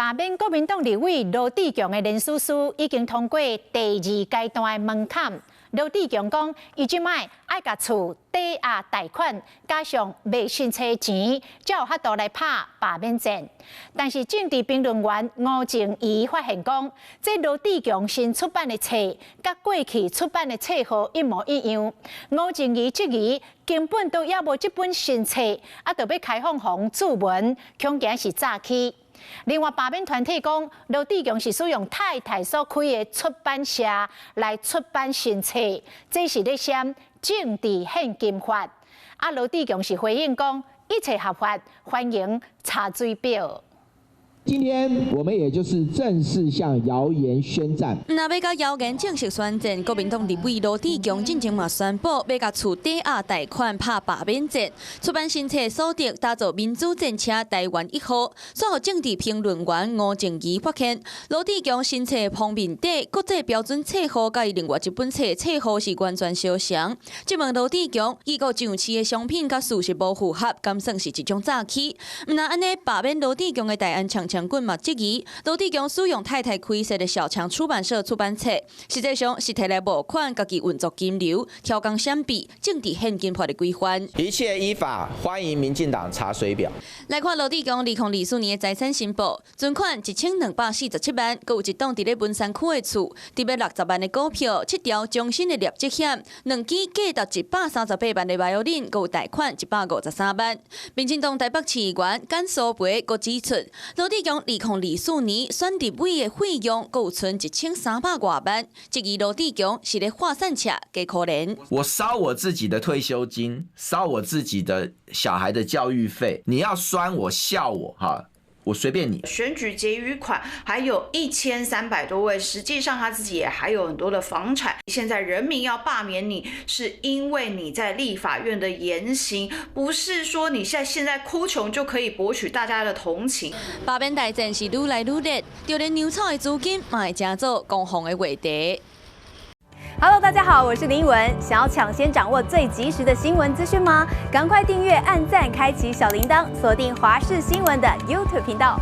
罷免國民黨立委羅智強的連署書已經通過第二階段的門檻。羅智強講，伊這擺愛共厝抵押貸款，加上賣新車錢，才有法度來拍罷免戰。但是政治評論員吳靜怡發現講，這羅智強新出版的冊，佮過去出版的冊號一模一樣。吳靜怡質疑根本都猶無這本新冊，啊，著欲開放予人注文，恐驚是詐欺。另外，罷免團體講，羅智強是使用太太所開的出版社來出版新冊，這是咧涉政治獻金法。啊，羅智強是回應講，一切合法，歡迎查水表。今天我們也就是正式向謠言宣戰。若欲佮謠言正式宣戰，國民黨立委羅智強進前嘛宣布，欲共厝抵押貸款拍罷免戰，出版新冊所得打造民主戰車台灣一號。煞予政治評論員吳靜怡發現，羅智強新冊封面底國際標準冊號，佮伊另外一本冊冊號是完全相仝。質問羅智強，伊個上市的商品佮事實無符合，敢算是一種詐欺？毋但按呢，罷免羅智強的大安長長棍嘛質疑，羅智強使用太太開設的小強出版社出版冊，實際上是提來募款，家己運作金流，超工閃避政治獻金法的規範。一切依法，歡迎民進黨查水表。來看羅智強2024年的財產申報，存款1247萬，閣有一棟佇咧文山區的厝，值欲60萬的股票，七條終身的劣質險，兩支價值138萬的保險，閣有貸款153萬。民進黨台北市議員簡蘇培閣指出，羅智強2024年選立委的費用，閣有存1300外萬，質疑羅智強是咧畫散赤，加可憐。我燒我自己的退休金，燒我自己的小孩的教育費，你要酸我笑我哈，我隨便你。選舉結餘款還有1300多萬，實際上他自己也還有很多的房產。現在人民要罷免你，是因為你在立法院的言行，不是說你現在哭窮就可以博取大家的同情。罷免大戰是愈來愈熱，就連牛草的資金嘛會成做攻防的話題。 Hello，大家好，我是林文。想要搶先掌握最及時的新聞資訊嗎？趕快訂閱、按讚、開啟小鈴鐺，鎖定華視新聞的 YouTube 頻道。